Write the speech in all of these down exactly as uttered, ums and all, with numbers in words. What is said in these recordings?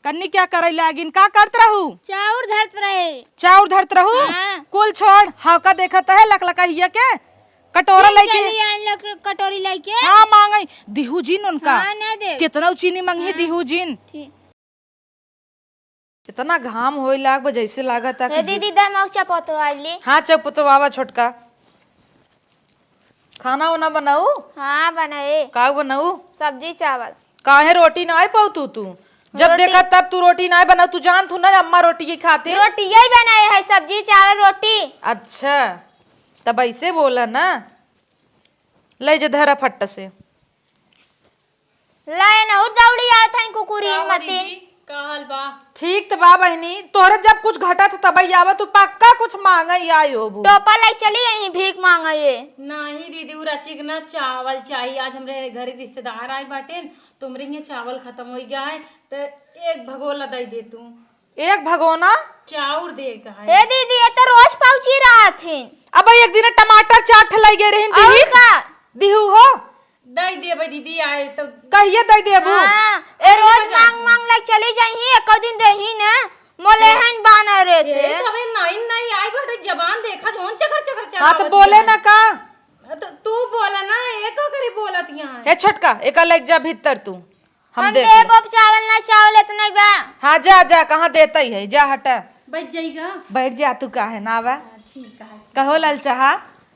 कन्नी क्या करे लागिन, का करत रहू? चाउर धरत रहे। चाउर धरत रहू? हाँ। कुल छोड़, हव का देखत है लकलकहिया के? कटोरा फिर लइके। चली आइन लोग कटोरी लइके। हाँ, मांगई। दिहू जिन उनका। हाँ, नहीं दे। कितना चीनी मंगी हाँ। दिहू जिन। ठीक। इतना घाम होए लाग बा, जैसे लागत है हे कि दीदी, दे मौचा पतोह आइली। हाँ, चौपतोह आवा छोटका। खाना वाना बनाऊ? हाँ, बनाए। का बनाऊ? सब्जी चावल। काहे रोटी ना आए पाऊ तू, तू? जब रोटी देखा तब तू रोटी ना बनाऊ, तू जानत हू ना अम्मा रोटी ही खाती। रोटी यही बनाए है, सब्जी चावल रोटी। अच्छा, तब ऐसे बोला ना। ले जे धरा फट्ट से। लाए नहु दौड़ी आवत हन कुकुरिन का हो मतिन। दीदी, का हाल बा? ठीक त बा बहिनी, तोहरे जब कुछ घटत ह तबई आवा, तू पक्का कुछ मांगे आई होबू। टोपा लाई चली यहीं भीख मांगे ये। नाही दीदी, उ रचिक ना चावल चाही, आज हमरे घरे रिश्तेदार आए बाटेन, तो हमरे हियां चावल खतम होइ गया है, त एक भगोला दइ दे तू। एक भगोना? चाउर दे का है। हे दीदी, ये तो रोज पहुंची रहत हिन। अब एक दिन टमाटर चार ठे लइ गए रहिन, और दिही? का? दिहू हो? दइ देबे दीदी, आए तो। कहिए दइ देबू? हाँ, ए रोज मांग मांग लग चली जाइही, एको दिन देही न, मोले हन बानर से। ए, तबे नाइन नाइन आई बाटे, जबान देखा जौन चकर चकर हाँ, तो चलावत बोले है। ना का? तो तू बोला ना, एको करी बोलत यहाँ। हे छोटका, एका लग जा भीतर तू। हम हम देख लेब। लेब चावल ना, चावल इतना ही बा। हाँ, जा, जा, कहाँ देता ही है, जा हटा। बैठ जाइगा। बैठ जा, तू काहे ना आवा? हाँ, ठीक है। कहो ललचहा,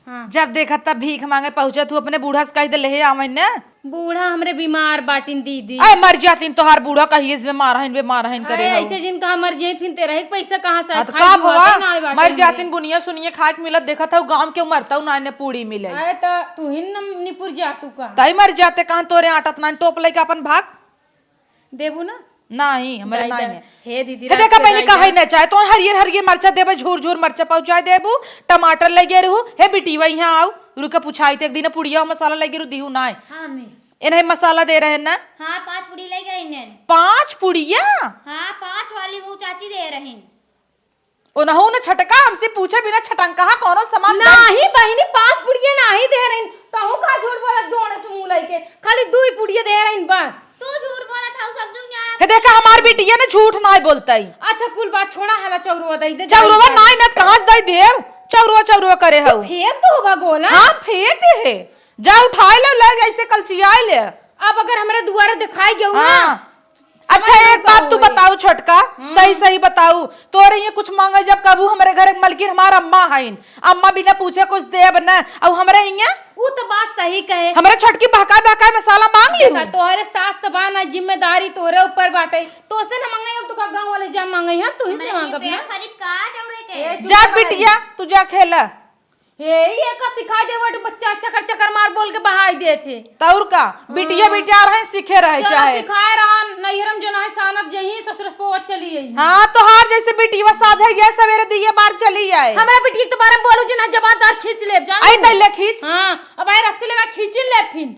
हाँ। जब देखा तब भीख मांगे पहुँचा, तू अपने बूढ़ा से कह दे, लेहे आवे ने। बूढ़ा हमरे बीमार बाटिन दीदी। अरे मर जातिन तोहार बूढ़ा, कहिए से बीमार हइन, बीमार हइन करे अरे हऊ। ऐसे जिन कहा मर जाए, फिर तेरा एक पैसा कहाँ से हाँ, तो खाए का हुआ हुआ? ना आए बाटे मर हमरे। जातिन बुनिया सुनिए खाए के मिलत, देखत हऊ गाँव के मरतऊ ना ने पूरी मिले। अरे तो तू ही न निपुर जा तू का। तई मर जाते, कहाँ तोरे आटत ना, टोप लेके अपन भाग। देबू ना? नाही, हमरे दाई नाही दा-, है। हे दीदी, हे रात देखा के बहिनी, दाई कहे दा-, ना चाहे, तो हरियर हरियर मरचा देबे, झूर झूर मरचा पहुँचाए देबू, टमाटर लइ गए रहू, हे बिटिया यहाँ आऊ, रुके पुछाई ते एक दिन पुड़िया मसाला लइ गए रहू, दिहू नाही। हाँ, अम्मी। इन्हें मसाला दे रहे ना? हाँ, पाँच पुड़ी लइ गए इन्हें। पाँच पुड़िया? हाँ, पाँच वाली वो चाची दे रही। ओनहु न छटका हमसे पूछे बिना छटंकहा कौनो सामान दे। नाही बहिनी, पाँच पुड़िये नाही दे रहिन। तहु का झूठ बोलत डोड़े से मुँह लइके। खाली दुई पुड़िये दे रहिन बस। तू झूठ बोलत हऊ, सब दुनिया हे देखा, हमार बिटिया न झूठ नाही बोलतई। अच्छा, कुल बात छोड़ा, हला चौरुआ दई दे, चौरुआ जाई नाही, न कहाँ से दई देब? चौरुआ, चौरुआ करे हऊ। फेंक दो बा गोला। हाँ, फेंक दे हे। जा उठाए लो, ले जैसे कल चियाए ले। अब अगर हमरे दुआरे दिखाई गयो ना, हाँ। अच्छा, समझ लो एक बात तू बताऊ छोटका, हम्म। सही सही बताऊ, तोरे ये कुछ मांगे जब कबू हमरे घर एक मलकिन हमार अम्मा हईन, अम्मा बिना पूछे कुछ देब न, अउ हमरे हियां ऊ तो बात सही कहे। हमरे छोटकी बहकाए बहकाए मसाला मांग ली देखा, हूँ। तोहरे सास तो बा ना, जिम्मेदारी तोहरे ऊपर बाटे, तो से न मांगे, अब तू का गाँव वाले जा मांगे, हम तू ही से हमरे मांगब ना। खरीद का चौरे के? ए, चुप जात कर। बिटिया, तू जा खेला। हे, ई एका सिखाई दे, बट बच्चा चकर चकर मार बोल के बहाई देत हे। तौर का? बिटिया हाँ। बिटिया रहे, सीखे रहे चलो चाहे। सिखाए रहा, नैहरम जो ना है सानत जही, ससुर से पोवत चली आई। हाँ, तोहार जैसे बिटिया साझा ये सवेरे दिए बार चली आए। हमरा बिटिया के बारे में बोलू जे ना जबान तार खींच लेब, जान आई लू? तैले खींच। हाँ, अब आए रस्सी लेवा खींच ले फिन।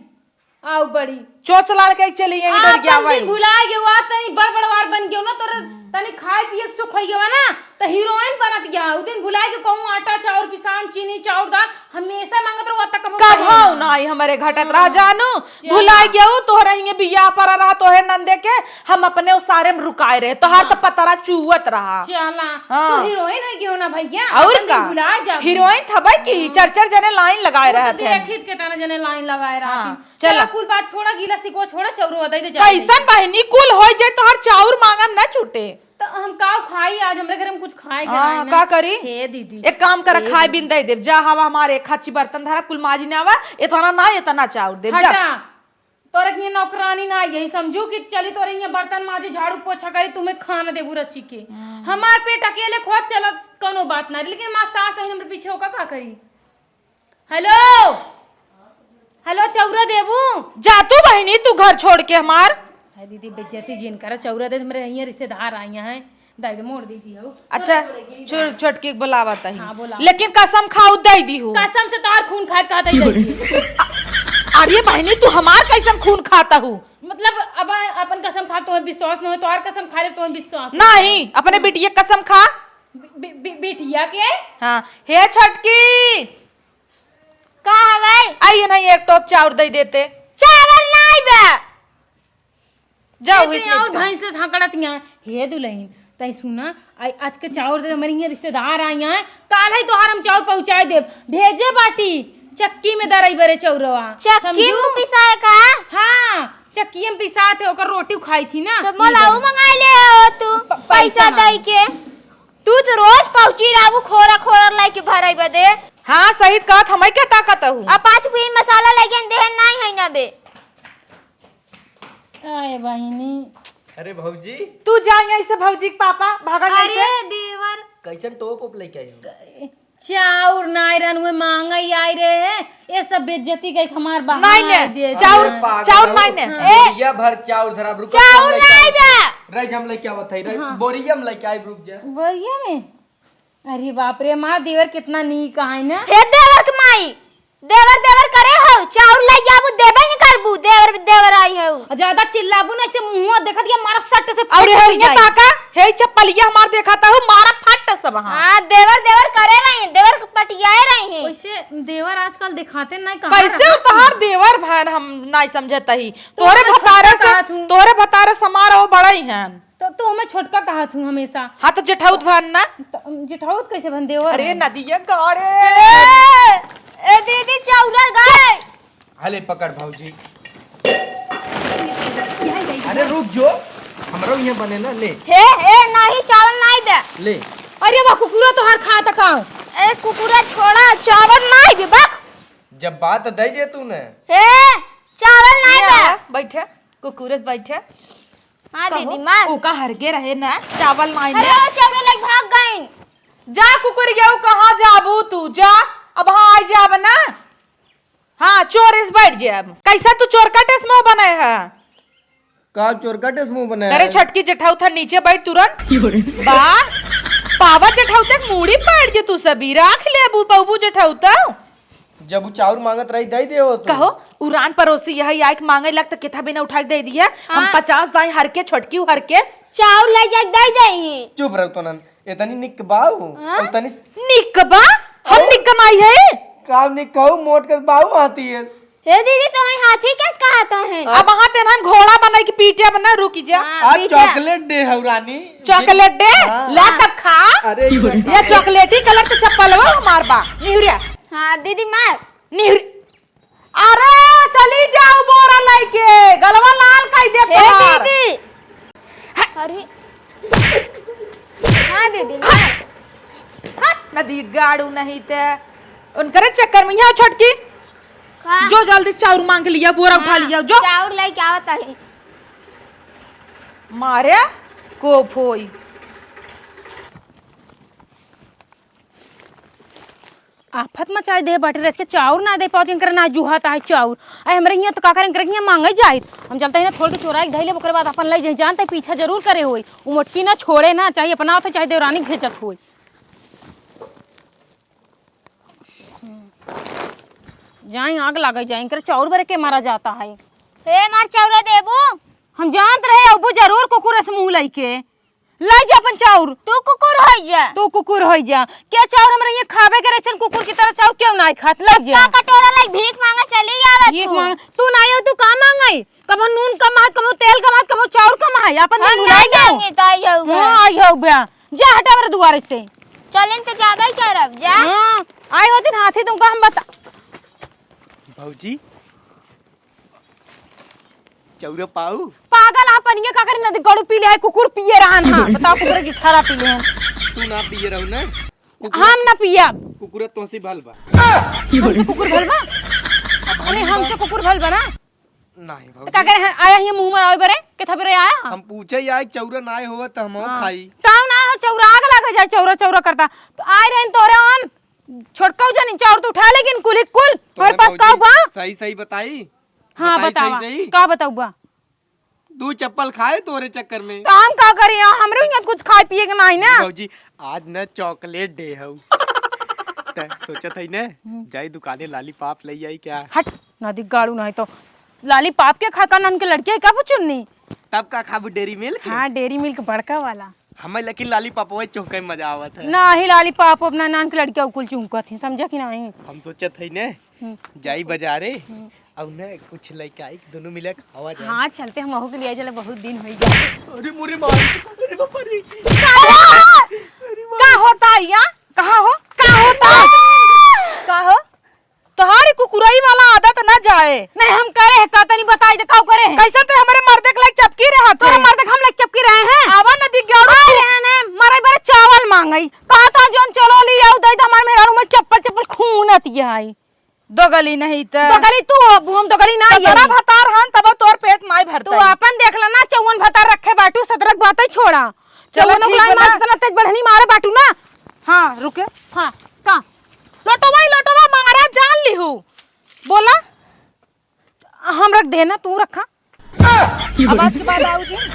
आउ बड़ी। चोच लाल के चली आई, हाँ, डर गया अपन भाई। दिन भुला गयो, आ तनी बड़ बड़वार बन गयो ना, तोरे तनी खाए पिए के सुख होई गयो ना, त हीरोइन बनत गया। उ दिन भुला गयो, कहूँ आटा, चाउर, पिसान, चीनी, चाउर, दाल, हमेशा मांगत रहो, तक कबो कबो कहीं ना। ना आई हमरे घटत हम्म। रहा जानू, चला। भुला गयो, तोहरे हिये बियाह पर रहा, तोहे नंदे के, हम अपने उसारे में रुकाए रहे, तोहार त हाँ। पतरा चुअत रहा। चला, हाँ। तू हीरोइन है क्यों ना भैया, और अपन दिन का? भुला जा। हीरोइन थबे की, हाँ। चर चर जने लाइन लगाए तू तो रहत हैं। देखित के तना जने लाइन लगाए रहत हाँ। हैं। चला। चला, कुल बात छोड़ा, गीला सिकवा छोड़ा, चौरो दे दे, जा। कैसन बहिनी, कुल होई जाए, तोहर चाउर मांगम ना छूटे। तो हम का खाई, आज हमरे घर में कुछ खाए के हाँ, नाही ना। का करी? हे दीदी। एक काम कर, हे खाए दीदी। बिन दे देब, जा हवा हमारे खाची बर्तन धरा, कुल माजी ने आवा, इतना ना, इतना चाउर देब, जा। हटा। तोरे के नौकरानी ना, यही समझू कि चली तोरे ये बर्तन माजी, झाड़ू पोछा करी, तुम्हें खाना देबू रची के। हम्म। हमार पेट अकेले खोज चलत, कोनो बात ना, लेकिन हमार सास है, हमरे पीछे होका का करी? हेलो, हेलो, चौरा देबू? जा तू बहिनी, तू घर छोड़ के हमार। हाय दीदी, बेइज्जती जिन करा, चौरा दे, हमरे हियां रिश्तेदार आई हैं, दाई दे मोड़ दीदी हो। अच्छा, छोड़, छोटकी के बुलावा तही। हाँ, बुलावा। लेकिन कसम खाऊ, दे दी हूँ। कसम से तोहार खून खाए का दे दी। अरे बहिनी, तू हमार कैसन खून खाता हूँ? मतलब, अब अपन कसम खा, तुम्हें विश्वास नहीं हो, तोहार कसम खा ले, तुम्हें विश्वास नहीं, अपने बिटिया कसम खा। बि-, बि-, बि-, बिटिया के? हाँ, हे छोटकी। का हवे? आई नहीं, एक टोप चाउर दे देते। चावल नहीं बा। जाओ, ये इस तो और निपटा। भैंस से हकड़त यहाँ। हे दुल्हन, तई सुना, आई, आज के चाउर दे, हमरे हियाँ रिश्तेदार आई हैं, काल ही तोहार हम चाउर पहुँचाए देब। भेजे बाटी, चक्की में दरई बरे चौरवा। चक्की समझू? में पिसाए का? हाँ, चक्की में पिसात है, ओकर रोटी खाई थी ना। तो मोलाऊ मंगाई ले हो तू, प-, पैसा पैसा दई के। तू तो रोज पहुँची रहू खोरा खोरा लेके भराई बदे। हाँ, सही कहत, हमें क्या ताकत हूँ? अब पाँच रुपये मसाला लेके देहे नहीं है ना बे। आए बहिनी। अरे भौजी। तू जा यहाँ से भौजी के पापा, भगन यहाँ से। अरे देवर। कैसन टोप ओप लेके आई हो? चाउर नाई रहन, उहे मांगई आई रहे। ये सब बेइज्जती के हमार बहाना नहीं ने, दे चाउर, दिया। पागल चाउर हो। नहीं ने। हाँ। ए, बोरिया भर चाउर धरा, रुक, चाउर हम लेके नहीं आवत बा। हई। रह, हम लेके आवत हई, रह, हाँ। बोरिया में लेके आई, रुक जा। बोरिया में? अरे बाप रे, माँ देवर कितना नीक है ना। हे देवर के माई, देवर देवर करे हो, चाउर ले जाबू, देबे न करबू, देवर देवर आई हो। आ, ज्यादा चिल्लाबू ना, ऐसे मुंह देखत ये मारा सट से और फट हे ये जाई। काका, हे चप्पलिया हमार देखाता हो, मारा फट सब हाँ। हाँ, देवर देवर करे रही, देवर के पटियाए रही। वैसे देवर आजकल दिखाते नहीं, कहाँ कैसे रहा? उतहार देवर भान हम नहीं समझत ही। तो तोरे हमें भतारे छोटका से, कहत हूँ। तोरे भतारे समार वो बड़ा ही हैं। तो तू हमें छोटका कहत हूँ हमेशा। हाँ, तो जेठाउत भान ना। तो जेठाउत कैसे भन देवर अरे है? नदिया गाड़े। ए, ए दीदी, चौरा गए। हले पकड़ भौजी। अरे रुक जो, हमरो यहाँ बने ना, ले। हे, हे, नाही, चावल नाही दे। ले। अरे वाह, कुकुरा तोहार खा तका। ए, कुकुरा छोड़ा, चावल नाही बे, बक। जब बात दे दे तू ने। हे, चावल नाही ये दे। आवा, बैठे, कुकुरस बैठे। हाँ, कहो, दीदी, मार। ओका हरगे रहे ना, चावल नाही अरे, ना। वो चौरा लग भाग गइन। जा कुकुर गयो, कहाँ जाबू तू, जा, अब हाँ आई जाब ना। हाँ, चोर इस बैठ जे अब। कैसा तू चोर का टेस मुंह बने है? का चोर का टेस मुंह बने करे है? छोटकी जेठाउत नीचे बैठ तुरंत। बा, पावा जेठाउत एक मूड़ी बैठ जे तू सभी राख लेबू पौबू जेठाउत। जब उ चाउर मांगत रही, दे दे हो तू। कहो, उरान पड़ोसी यही आइक मांगे लग त केथा बिना उठाइक दे दिया। हम हाँ। पचास दाई हर के छोटकी हर के। चाउर ले जाइक दे दे ही। चुप रह तोनन। एतनी निक बाऊ, हाँ? एतनी निक बा? हम और? निक नाई है? का निक कहू, मोट के बाऊ हाथी है। हे दीदी, तुम्हें हाथी कैसे कहा तो है? अब वहाँ तेनहन घोड़ा बनाई के पीटे बना, रुक जा। हाँ, आज पीटे। चॉकलेट डे है रानी। चॉकलेट डे? हाँ। ला तब खा। अरे, ये चॉकलेटी कलर तो चप्पल वो हमार बा। निहुरिया। हाँ, दीदी मार। निहुरी। अरे, चली जाओ बोरा लइके, गलवा लाल कई दे हे तोहार। दीदी। अरे। हाँ दीदी, मार। हट, नदी गाड़ू नहीं ते। उनकरे चक्कर में यहाँ छोटकी। का? जो जल्दी चाउर मांग लिया, बोरा उठा हाँ, लिया, जो। चाउर लइके आवत है। मारे, कोफ होई। आफत मचाई दे बाटे, रच के चाउर ना दे पावत, इनकर ना जुहात आहे चाउर। आई हमरे हियाँ तो का करे, इनकर हियाँ मांगे जाइत। हम चलते ही ना, थोड़ के चोराई के धइले, ओकरे बाद अपन लई जाई। जानते पीछा जरूर करे होई। उ मोटकी ना छोड़े ना, चाहे अपना होते, चाहे देवरानी भेजत होई। जाई आग लागे जाई, इनकर चाउर बरे के मारा जाता है। हे मार चाउर देबू? हम जानत रहे, अबू जरूर कुकुर से मुंह लइके। लाई जा अपन चाउर। तू कुकुर होई जा। तू कुकुर होई जा। के चाउर हमरा ये खाबे के रैसन कुकुर की तरह चाउर क्यों ना खात? लाई जा। का कटोरा लाई भीख मांगे चली आवे भीख तू। मांग, तू ना आयो, तू का मांगे? कबो नून कम है, कबो तेल कम है, कबो चाउर कम है, अपन हम दिन भुला नहीं जाओ। मांगे तो आई हो हाँ, आई हो बे। जा हटा मेरे दुआरे से। चलें तो जाबे करब, जा। हाँ, आए हो दिन हाथी तुमका हम बता। भौजी, चौरा पाऊ? पागल, आप पनिया का करी नदी गड़ू पी ले है, कुकुर पिए रहन, हाँ, बताओ कुकुर की ठहरा पी ले हैं। तू ना पिए रहू ना? कुकुर हम ना पियब। कुकुर तोसे भल बा। हमसे कुकुर भल बा? अरे हमसे कुकुर भल बा ना? नहीं तो भौजी। का करे हैं, आया ही मुंह में आवे बरे, के थबरे आया? हम पूछे आए चौरा ना आए होवा तो हम हाँ। खाई। काऊ ना हो चौरा आग लगे जाए, चौरा चौरा करता। तो आए रहन तोरे हम छोटकाऊ जानी चाउर तो उठा लेकिन कुल ही कुल। तोरे हमारे पास भौजी काऊ बा? सही सही बताई। हाँ, बताई बतावा। सही सही। का बताऊ बा? दू चप्पल खाए तोरे चक्कर में। तो हम का करी? हमरे यहाँ कुछ खाए पिए के नहीं ना। भौजी, आज ना चॉकलेट डे हऊ। त सोचत हई ना, हम्म। जाई दुकाने लॉलीपॉप ले आई क्या? हट, नदी गाड़ू नहीं तो लॉलीपॉप के खा का नान के लड़किया का चुन्नी? तब का खाबू, डेरी मिल्क? हाँ, डेरी मिल्क बड़का वाला। हमें लेकिन लॉलीपॉप वही चौके में मजा आवत है। नाही, लॉलीपॉप अपना नान के लड़किया कुल चुंकत ही, समझा कि नहीं? हम सोचत हई ने, हम्म। जाई बाजारे, हम्म। अब ना कुछ लइका आई, दोनों मिले खावा जाए। हाँ, चलते हम वहू के लिए चले, बहुत दिन होइ गया। अरे मोरे माई, अरे बाप रे। का हो? अरे माई। का होता है यहाँ? कहाँ हो? का होता है? का हो? तोहारी कुकुरई वाला आदत ना जाए। नहीं, हम करे हैं, का तनी बताई दे, का करे हैं? कैसे ते हमरे मर्दे के लाइक चपकी रहा थे? तोरे मर्दे के हम लाइक चपकी रहे हैं? आवा ना दिख गया। अरे ने, मरे बरे चावल मांगई। कहा था जोन चलो ली आऊ दे दे हमार मेहरारू में चप्पल चप्पल खून आती है। दोगली नहीं त। दोगली तू हो, हम दोगली ना सतरा हई। भतार हन, तब तोर पेट नाई भरता तू है। आपन देख ला ना, चौवन भतार रखे बाटू, सतरक बातें छोड़ा। चलो चौवन ठीक ओकला बा मार ना। सतना तेज बढ़नी मारे बाटू ना। हाँ, रुके। हाँ, का? लोटवा, लोटवा मारा जान लिहू। बोला। हम रख दे ना, तू रखा। अब आज के बाद आऊ जिन।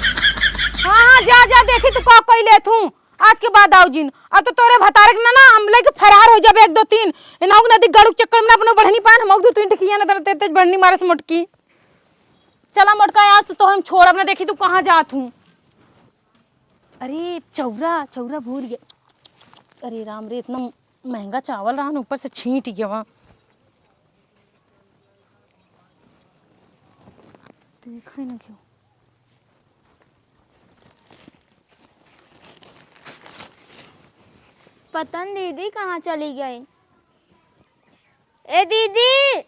हाँ, हाँ, जा, जा, देखी तू का कई लेत हूँ। आज के बाद आऊ जिन। अब तो तोरे भतारे के ना, ना, हम लेके फरार हो जाबे एक, दो, तीन। इनाऊ के नदी गड़ू के चक्कर में ना अपने बढ़नी पान, हम दो तीन ठिकिया ना तेरे तेज बढ़नी मारे से मोटकी। चला मोटका, आज तो, तो हम छोड़ब ना, देखी तू कहाँ जात हूँ। अरे चौरा, चौरा भूल गया। अरे राम रे, इतना महंगा चावल रहा ना, ऊपर से छींट गया वहाँ। देखा ही ना क्यों। पता न दीदी कहाँ चली गई। ए दीदी,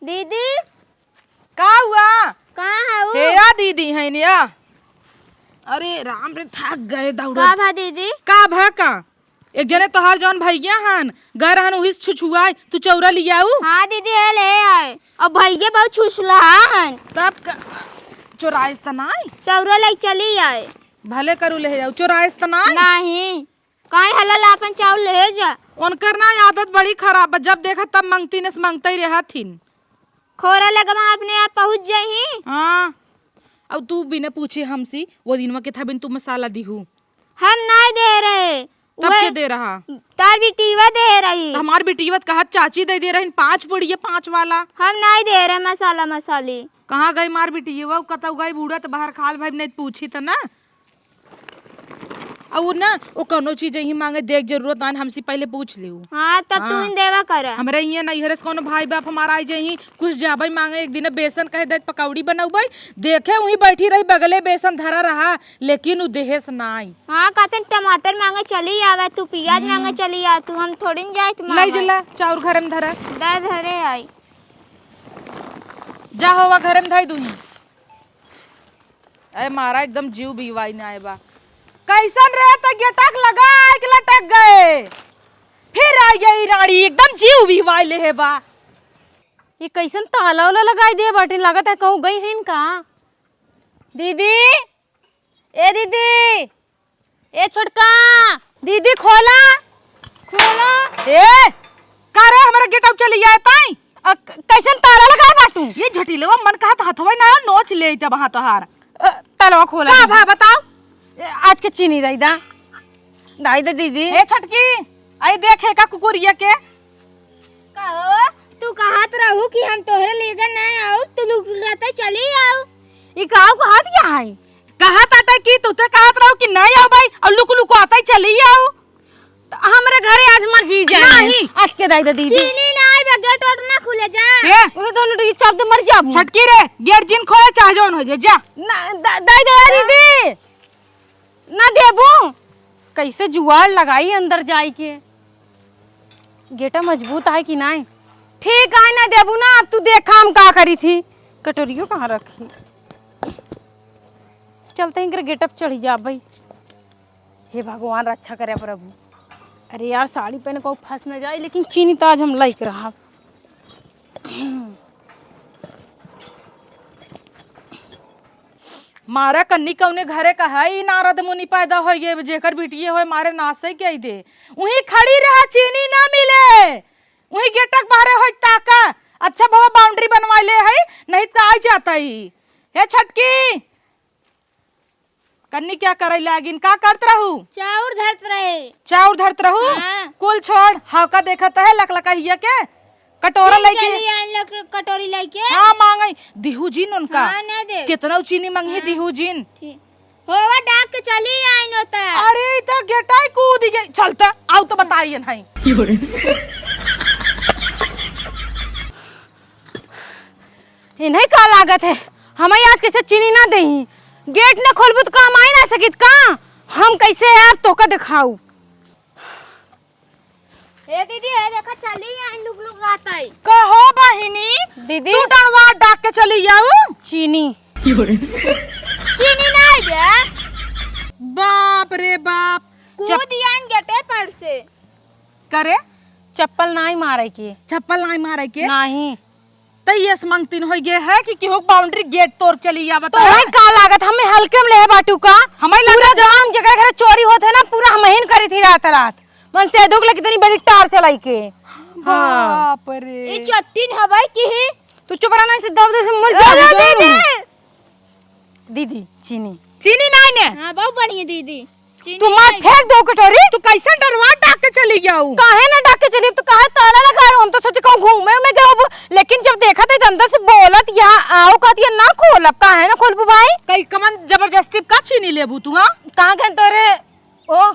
दीदी। का हुआ? कहाँ है वो? हे या दीदी, है या? अरे राम रे, थक गए दौड़त। का भा दीदी? का भा का? एक जने तोहार जौन भैया हन, गए रहन उहिस छुछुआए, तू चौरा लियाऊ? हाँ दीदी, ये ले आए। अब भैया बहुत छुछला हन। तब क-, चोराइस त नाई? चौरा ले चली आए। भले करू ले जाऊ, चोराइस त नाई? नहीं। काहे हलल आपन चाउर ले जा। उनकर ना आदत बड़ी खराब बा, जब देखा तब मंगती ने से मंगते ही रहत हिन। खोरा लगवा अपने आप पहुँच जाही। हाँ, अब तू बिना पूछे हमसी, वो दिनवा के था बिन तू मसाला दिहू। हम नाई दे रहे। तब वह के दे रहा? तार बिटिया दे रही। तो हमार बिटिया त कहत चाची दे दे रही पाँच पुड़िया पाँच वाला। हम नाई दे रहे मसाला मसाली। कहाँ गई मार बिटिया? वो कतौ गई बूढ़ा त बाहर खाल भाई नहीं पूछी त ना। और ना, वो कौनो चीज यही मांगे, देख जरूरत आन, हमसे पहले पूछ लियो। हाँ, तब तू हाँ। इन देवा कर। हमरे इहाँ नैहरे से कौनो भाई बाप हमारा आई जही, कुछ जाबे मांगे, एक दिन बेसन कहे दे पकौड़ी बनौबे, देखे वहीं बैठी रही, बगले बेसन धरा रहा, लेकिन उ देहेस नाई। हाँ, कहते टमाटर मांगे चली आवे, तू प्याज हम्म। मांगे चली आ, तू हम थोड़ी न जाए तू नहीं मांगे। जिला, चाउर घरे में धरा। दा धरे आई। जा होवा घरे में धई दूही। अरे मारा एकदम जीव बिवाई ना आए बा। कैसन रे त गेटक लगा के लटक गए। फिर आई गई रानी एकदम जीव बिवाई ले है बा। ये कैसन ताला वाला लगाई दे बाटे, लागत है कहूँ गई है इनका। दीदी, ए दीदी, ए छोटका, दीदी खोला, खोला। ए, का रे, हमरा गेट आउट चली जाए ताई? अ, क-, कैसन ताला लगाए बाटू? ये झटिलवा मन कहत हथवा ना नोच ले तब हाँ तोहार। अ, तालवा खोला का दीदी। भा बताओ? ए, आज के चीनी दई दा। दई दे दीदी। ए छोटकी, आई देखे का कुकुरिया के। कहो, तू कहत रहू कि हम तोहरे लेगे ना आऊ, तू लुक रहते चली आऊ। ई काऊ कहत क्या है? कहत आटे कि तू ते कहत रहू कि नहीं आऊ भाई, और लुक लुक आते चली आऊ। तो हमरे घरे आज मर जी जाए। नहीं। आज के दाई दे दीदी। चीनी ना आई बा, गेट ओट ना खुले जा। ए? उहे दोनों डी चौक दे मर जाबू। छटकी रे, गेट जिन खोले चाहे जौन हो जाए, जा। ना, द-, दाई दे दीदी। ना देबू? कैसे जुआड़ लगाई अंदर जाई के? गेटा मजबूत आए कि नाई? ठीक आए ना देबू ना, अब तू देखा हम का करी थी। कटोरियो कहाँ रखी? चलते इनकर गेटअप चढ़ी जा भाई। हे भगवान रक्षा करे प्रभु। अरे यार साड़ी पहने को फंस न जाए, लेकिन चीनी तो आज हम लाइक रहा। मारा कन्नी कौने घरे का है, ई नारद मुनि पैदा होई गए, जेकर बिटिये होए, मारे नासे के आई दे। उहीं खड़ी रहा, चीनी ना मिले, उहीं गेटक बाहरे होई ताका। अच्छा भवा बाउंड्री बनवा ले है, नहीं तो आई जाता ही। हे छटकी, कन्नी क्या करे लागिन, का करत रहू? चाउर धरत रहे। चाउर धरत रहू? हाँ। कुल छोड़, हौका देखत है लकलका हिया के। कटोरा फिर लइके। चली आइन लोग कटोरी लइके। हाँ, मांगई। दिहू जिन उनका। हाँ, ना दे। कितना उ चीनी मंगी, हाँ। दिहू जिन। ठीक। होवा डाक के चली आइन होता। अरे, ई तो गेटाई कूद गई। चलता, आऊ तो बताइए नहीं। की बोले? इन्हें का लागत है, हमें आज कैसे चीनी ना देही? गेट न खोलबू तो का हम आई ना सकित का? हम कैसे यार तोहका दिखाऊ? ए दीदी, ए देखा चली आई लुक लुक गाताई। कहो बहिनी, दीदी। तू डरवा डाक के चली जाऊ। चीनी। चीनी नहीं दे। बाप रे बाप। कूद आइन गेटे पर से। करे? चप्पल नाई मारे के। चप्पल नाई मारे के? नाही। त ये मंगतिन होइ गए है कि केहू बाउंड्री गेट तोड़ चली आवत तो है। है का लागत, हमें हल्के में लेहे बाटू का? हमें पूरा लागत जब गांव जेकरे घरे चोरी होत है ना, पूरा हमहिन करी थी रात रात। मन से दुख लगी, इतनी बड़ी टार चलाई के। हाँ। बाप रे। ये चट्टीन हवाई की ही। तू चुप रहा, नहीं से दब दे से मर अरे जाऊंगी। दीदी। दीदी, चीनी। चीनी नाई ने। हाँ, बहुत बढ़िया दीदी। चीनी तू मार नाई। फेंक दो कटोरी। तू कैसन डरवा डाक के चली गया हूँ? काहे ना डाक के चली? तू काहे ताला लगा रहे हो? हम तो सोचे कहूँ घूमे में गए हो, लेकिन जब देखा थे अंदर से बोलत यहाँ आओ कहती है ना खोल, अब काहे ना खोलबू भाई? कई कमन जबरदस्ती का चीनी लेबू तू, हाँ? कहाँ गए तोरे? ओ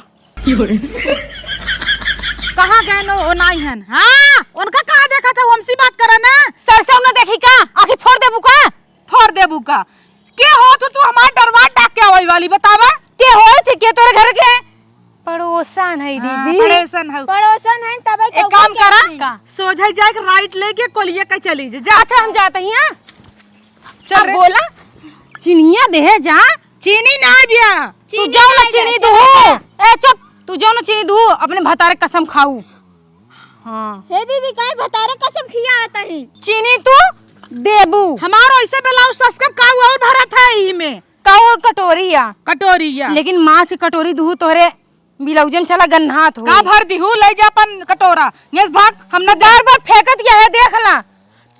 कहाँ गए नो? ओ नाई हन। हाँ, उनका कहाँ देखा था? वो हमसे बात करा ना। सरसों न देखी का? आँखी फोड़ देबू का? फोड़ देबू का? के हो तू, तू हमार डरवा डाक के आवई वाली, बतावा? के होए थे के तोरे घर के? पड़ोसन है हाँ, दीदी। पड़ोसन है। पड़ोसन है, तब एक काम करा, का? सोझे जाके राइट लेके कोलिया का चली जा, जा। अच्छा, हम जाते हैं, हाँ? चल अब रे। बोला, चिनिया दे जा। चीनी ना बिया। तू चीनी जाओ ना ना चीनी बिया, दू। चीनी ना। ए, चुप, तू जाओ ना चीनी दू, अपने भतारे कसम खाऊ। हाँ। हे दीदी, काहे भतारे कसम खिया आता ही? चीनी तू देबू। हमार ऐसे ब्लाउज सस्कब का और भरत है ई में। का और कटोरिया। कटोरिया। लेकिन माछ के कटोरी दू तोहरे ब्लाउजे में चला गन्हात हो। का भर दिहू, ले जा अपन कटोरा। ये भाग, हम न बार बार फेंकत यह है, देख ला।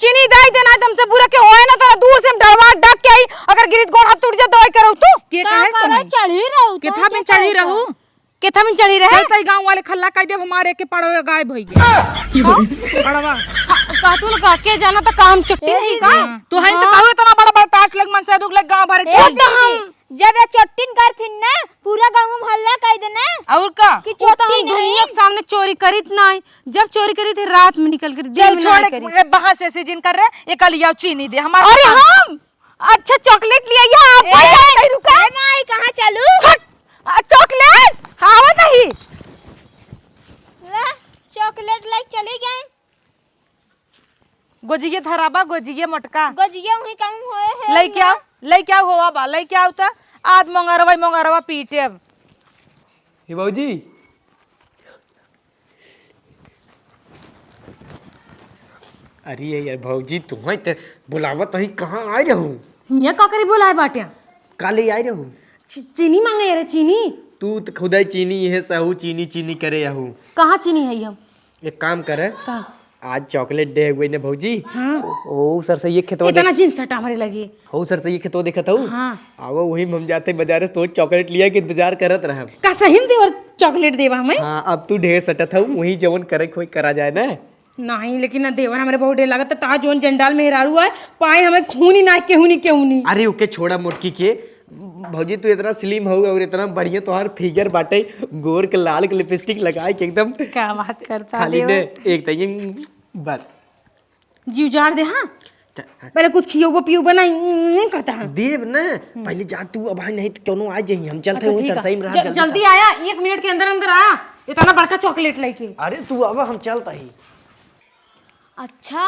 चीनी दाई देना, तुमसे बुरा के होए ना, तोरा दूर से हम डरवा डाक के आई, अगर गिरित गोड़ हाथ टूट जा, दवाई करो तू। के का कहे करे समय? चढ़ी रहू तो, केथा के में चढ़ी कहे रहू? समय? केथा में चढ़ी रहे? चल, तई गाँव वाले खल्ला कह देब, हमारे के पड़वे गायब होई गए। हाँ? पड़वा। हाँ, कहतू ना का, के जाना तो का हम चुट्टी ए नहीं का? दीदी। हाँ, तू है तो हाँ। कहू इतना बड़ा बड़ा टार्च लग मन से दुख लग गाँव भर के। ए तो दीदी, हम जब ये चोट्टिन करथिन ना, पूरा गाँव में हल्ला कह देना और का? कि वो तो चोट्टिन हम दुनिया नहीं। के सामने चोरी करीत नहीं, जब चोरी करीत है रात में निकल कर, दिन चल में छोड़, नहीं करी। ए, बहास ऐसे जिन कर रहे, एक लियाओ चीनी दे हमारे अरे पास। हम अच्छा चॉकलेट लिया, ये आप ए, भाई आए नहीं रुका। ए माई, कहाँ चलू? छोट, आ, चॉकलेट, हाँ, आवत ही। ला, चॉकलेट लाइक चली गए। गोजिये धराबा, गोजिये मोटका। गोजिये वही कहूँ होए है लइके ना। आओ, लइके आओ होवा बा, लइके आओ त आज मोंगरवा, मोंगरवा पीटेब। हे भौजी। अरे यार भौजी, तुम्हें त बुलावत ही, कहाँ आए रहू? हियाँ का करी बुलाए बाट्या? का ले आए रहू? ची-, चीनी मांगे यार, चीनी। तू त खुदै चीनी, यह सहू चीनी, चीनी करे आहू। कहाँ चीनी है हम? एक काम करे। का? आज चॉकलेट डे हुए ने भौजी। हाँ। ओ, ओ, सर से ये खेतवा इतना देख। जिन सटा हमारे लगे। हो सर से ये खेतवा देखत हऊ। हाँ। आवा वही में हम जाते बाजारे से तो चॉकलेट लिया के इंतजार करत रहब। का सही में देवर चॉकलेट देवा हमें? हाँ, अब तू ढेर सटत हऊ, वही जवन करे के होई करा जाए ना। नहीं, लेकिन ना देवर हमारे बहुत ढेर लागत, ता जोन जंडाल मेहरारू आए, पाए हमें खूनी ना केहू नी, केहू नी। अरे ओके छोड़ा मोटकी के, भौजी, तू इतना स्लिम हऊ और इतना बढ़िया तोहार फिगर बाटे, गोर के लाल के लिपस्टिक लगाए के एकदम का बात करता खाली देवर? ने एक तइये बस। जीव जाड़ दे, हाँ? त-, पहले कुछ खियोबो पियोबो ना, नहीं करता है। देव ना, हम्म। पहले जा तू, अब नहीं तो कोनो आ जाई, हम चलते अच्छा, हैं, ठीक है। सरसई में रह, ज-, जल्दी जल्दी से। आया, एक मिनट के अंदर अंदर आया, इतना बड़का चॉकलेट लेके। अरे तू अब हम चलता ही। अच्छा,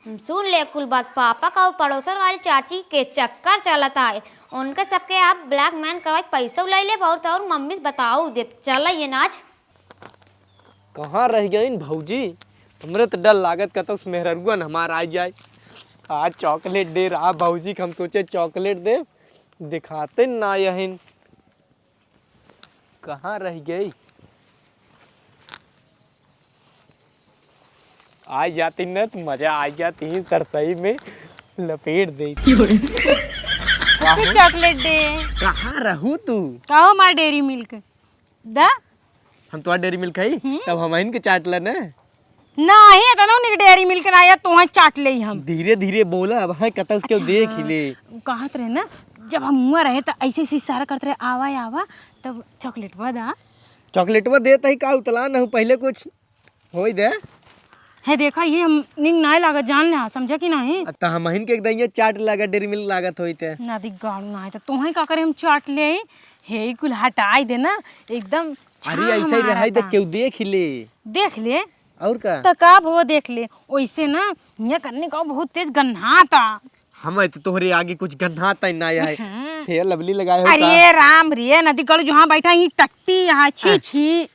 हम सुन ले कुल बात, पापा का और पड़ोसन वाली चाची के चक्कर चलत आए। उनके सबके आप ब्लैकमेल करवाई, पैसा ले ले बहुत, और मम्मी से बताओ दे, चल ये नाच। कहाँ रह गईन भौजी? हमरे तो डर लागत कतौ से मेहररुआ न हमार आ जाए। आज चॉकलेट डे रहा भौजी के, हम सोचे चॉकलेट दे, दिखाते ना यहिन। कहाँ रह गई? आ जाती न तो मजा आ जाती ही, सरसई में लपेट देती। Happy chocolate day। कहाँ रहू तू? कहो हमार डेयरी मिल्क दा। हम तोहार डेयरी मिल्क खाई, हम्म। तब हमहिन के चाट ला ना। नाही, इतना उन्हीं के डेयरी मिल्क ना आया, तोहे चाट ले हम। धीरे धीरे बोला, अब है कतौ से केहू अच्छा, देख ही हाँ। ले। उ कहत रहे ना, जब हम हुआ रहे त ऐसे ऐसे इशारा करत रहे, आवा आवा, तब चॉकलेटवा दा। चॉकलेटवा देत ही का उतला न हूँ, पहले कुछ होई दे। है देखा, ये हम निक नाय लागत, जान ले, हाँ, समझा कि नहीं? आ, त हमहिन के एकदम ये चाट लागत, डेरी मिल्क लागत होई ते। नदी गाड़ू ना है, तो तोहे का करे, हम चाट ले आई। हे, ई कुल हटाई दे ना, एकदम अरे, छान ऐसे ही रहाई दे, मारता। केहू देख ले। देख ले? और का? त का भवा, देख ले, ओइसे ना, हियाँ कन्ने का बहुत तेज गन्हाता। हम तो तोहरे आगे कुछ गन्हाता ही ना है। हम्म। फेयर लवली लगाए हो अरे का? राम रे, नदी गाड़ू जहाँ बैठा ही टट्टी यहाँ, छी, हाँ। छी।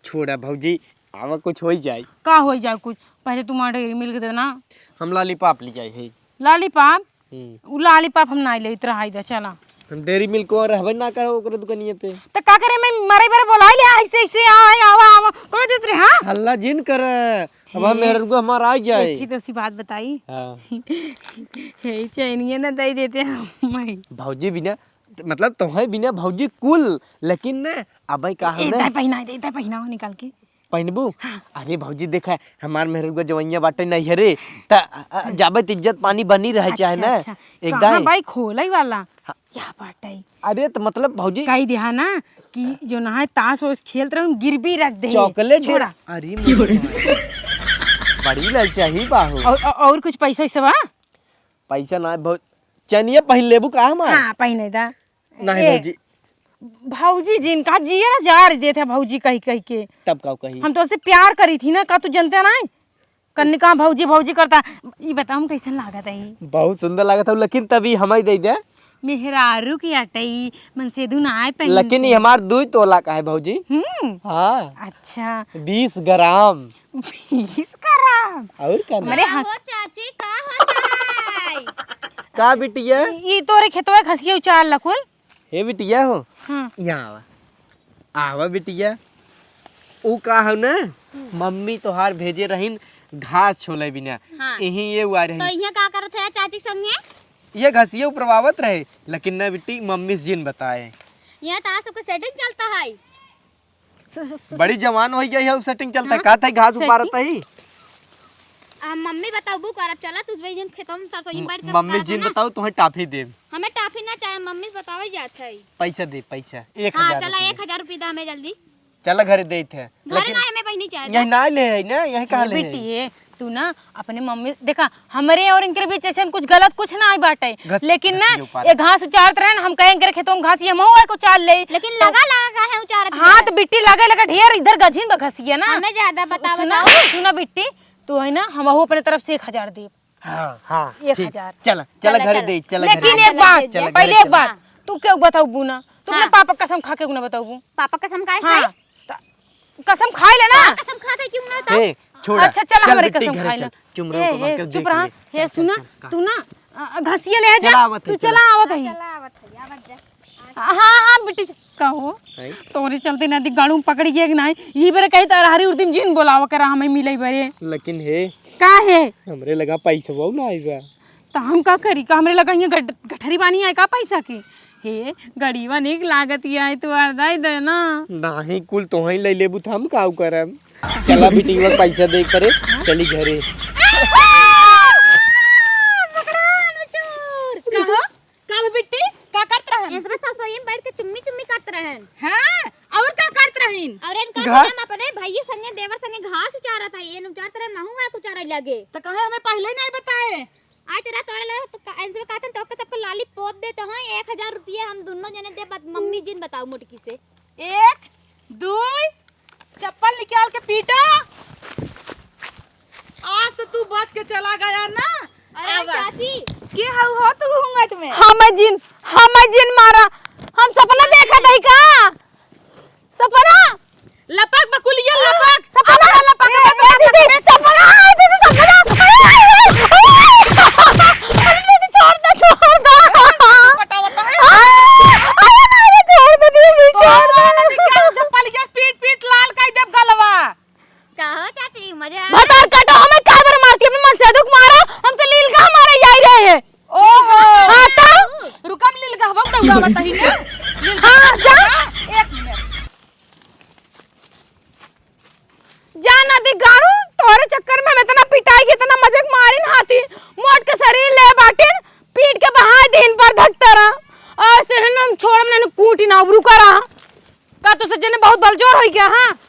छोड़ा भौजी, आवा कुछ होई जाए। का होई जाए कुछ? पहले तुम्हारे डेरी मिल्क देना। हम लॉलीपॉप ले जाए है। लॉलीपॉप? हम्म। उ लॉलीपॉप हम नाई लेत रहाई दे, चला। हम डेरी मिल्क को रहबे ना करो ओकरे दुकानिए पे। त का करे, मैं मरे बरे बोलाई ले, ऐसे, ऐसे, आवा, आवा, आवा, कह देत रहे, हाँ? हल्ला जिन कर, अब हम हे। मेहररुआ हमार आ जाए। एक ही तो सी बात बताई। हाँ। हे, चैनिए ना दे देते हम। भौजी बिना, मतलब तोहे बिना भौजी कुल, लेकिन ना, अबे का ए, हम ना दाई पहिना, दे, दाई पहिना निकाल के। पहिनबू? हाँ। अरे भौजी, देखा, हमार मेहररुआ जवैया बाटे नहीं है रे, त, अ, अ, जाबे त इज्जत पानी बनी रहे, अच्छा, चाहे ना, अच्छा। एक कहाँ दाई। भाई खोलई वाला? हाँ। या बाटे। अरे, त मतलब भौजी कही दिहा ना कि जो ना है ताश ओस खेलत रहे, गिरवी रख दे। चॉकलेट दे। छोड़ा। अरे, मोर माई। बड़ी ललचाही बाहू। और, और, और कुछ पैसा वैसा बा? पैसा ना है, भौ-, चनिया पहिन लेबू का हमार? हाँ, पहिने दा। नहीं ए, भौजी। भौजी जिन का जियरा जार देत है भौजी कही कही के। तब का कही? हम तोसे प्यार करी थी ना, का तू जनते नहीं? कन्नी का भौजी भौजी करता। ई बताओ हम कैसन लागत है? बहुत सुंदर लागत है, लेकिन तभी हम ही दे दे। मेहरारू की अटई, मन से धुन आए पहन लेकिन के। ये हमार दुई तोला का है भौजी। हम्म। हाँ। अच्छा। बीस ग्राम। बीस ग्राम। और का ना? हमारे का हंस- हो चाची, का होता है? का बिटिया? ई तोरे खेतवा घसिया उचार लकुल। हे बिटिया हो, हाँ। यहाँ आवा। आवा बिटिया। ऊ का हो ना, हम्म। मम्मी तोहार भेजे रहीन घास छोले बिना। हाँ। यहीं ये हुआ रही। तो यहाँ का करत है चाची के संगे? ये घसिया उपरवावत रहे, लेकिन ना बिट्टी, मम्मी से जिन बताए। यहाँ तो आज सबके सेटिंग चलता है। स-, स-, स-, बड़ी जवान हो गई है, उ सेटिंग चलता है। हाँ? का था घास सेटिंग? उपारत ही? आ, मम्मी बताबू करब, चला तू भाई जिन खेतों में सरसों ही म-, बैठ के मम्मी उतार जिन देना। बताओ, तुम्हें टाफी देब। हमें टाफी ना चाहे, मम्मी बतावे जात है। पैसा दे, पैसा, एक हाँ, हजार चला, रुपया। एक हजार रुपया दे हमें जल्दी। चला घरे देत है। घरे लेकिन ना, हमें बहिनी चाहे यही था। ना ले है ना, यही कहाँ ये ले है? बिट्टी, ये तू ना अपने मम्मी, देखा, हमरे और इनके बीच ऐसे कुछ गलत कुछ ना आई बाटे, घस-, लेकिन ना, घसिया उपार। ये घास उचारत रहे ना, हम कहे इनके खेतों में घास, ये हम हुआ को उचार ले। लेकिन तो लगा, लगा काहे उचारत हाँ, है? तो बिट्टी लगे, लगे ढेर इधर गझिन बा घसिया ना। हमें ज्यादा सु-, बता, सुना, बताओ। सुना बिट्टी, तू है ना, हम अपने तरफ से एक हजार दे। हाँ, हाँ, एक हजार। ठीक। चला, चला चला, घरे चला। दे, चला घरे लेकिन दे। एक बात, चला घरे पहले एक चला। बात, तू क्यों बताऊ ना? तू अपने हाँ। पापा कसम खा के ना बताऊ। पापा कसम काहे हाँ। खाई? त-, कसम खाई ले ना। का कसम खात है, क्यों ना बताओ? ए, छोड़ा। अच्छा, चला चल हमरे बिट्टी कसम घरे खाई चल। ले। चुप रहो, ए, बाबा ए, के चुप देख रहा। ले। ए, चल, चल, सुना, चल, का? तू ना, अ, घसिया ले जा, चला आवत है, तू चल, चला चल, आवत का? है। चला आवत है, आवत जा। हाँ, हाँ, बिट्टी, कहो। हैं? तोरे चलते ना दी गाड़ू में पकड़ी गया कि नहीं? यही बेरे कही तो अरहरी उर्दी में जिन बोलावा करा हमें मिले बरे। लेकिन हे, का हे? हमरे लगा पैसा ना आइबा। तो हम का करी? का हमरे लगा हियाँ गठ-, गठरी बानी है का पैसा के? हे, गड़ीवा निक लागत ही है, तू अर्दाई दे ना। नाही, कुल तोहई ले लेबू, तो हम काऊ करब? चला बिटिया पैसा दे करे, चली घरे। पकड़ा, नुचुर। कहो? का हो बिट्टी, का करत रहन? इसमें ससोई में बैठ के चुम्मी चुम्मी करत रहन। हाँ, और का करत रहीन? और इनका घर? हम अपने भैया संगे, देवर संगे घास उचारत है, ये उचारत रहन, महू आके उचारे लगे। तो कहे हमें पहले नहीं बताए? आज तेरा तोरे लगे तो का, इनसे कहतन तो के सबको लाली पोत देते हैं, एक हजार रुपया हम दोनों जने दे, बत-, मम्मी जिन बताओ मोटकी से। एक, दुई, चप्पल निकाल के पीटा। आज तो तू बच के चला गया ना। अरे आवा। चाची। के हऊ हो तू घूंघट में? हमें जिन, हमें जिन मारा। हम सपना देखत हई का? सपना? लपक बकुलिया लपक। सपना? अब लपक ए, बकुलिया ए, दीदी, लपक। सपना, ए, दीदी, सपना। अरे, अरे, अरे, अरे, दीदी, छोड़ दे, छोड़ दे। पटावत है। अरे, अरे, छोड़ दे, दीदी, तो छोड़ दे। वाला देखा, चप्पल के पीट, पीट लाल कर देब गलवा। का हो चाची, मजा आ भतार काटो, हमें काहे बर मारती? अपने मन से दुख मारो, हम तो लील का मारे जाई रहे हैं। ओहो। हाँ तो? रुकम लील का हवा दौड़ा बताही ने। लील का हाँ, जा। एक मिनट। जा नदी गाड़ू, तोरे चक्कर में हम इतना पिटाई, इतना मजाक मारिन हाथी, मोट के शरीर ले बाटिन, पीट के बहाए दिन पर धकतरा। और से हम छोड़म नहीं कूटी ना रुका रहा। का तो सज्जन बहुत बलजोर हो गया, हाँ?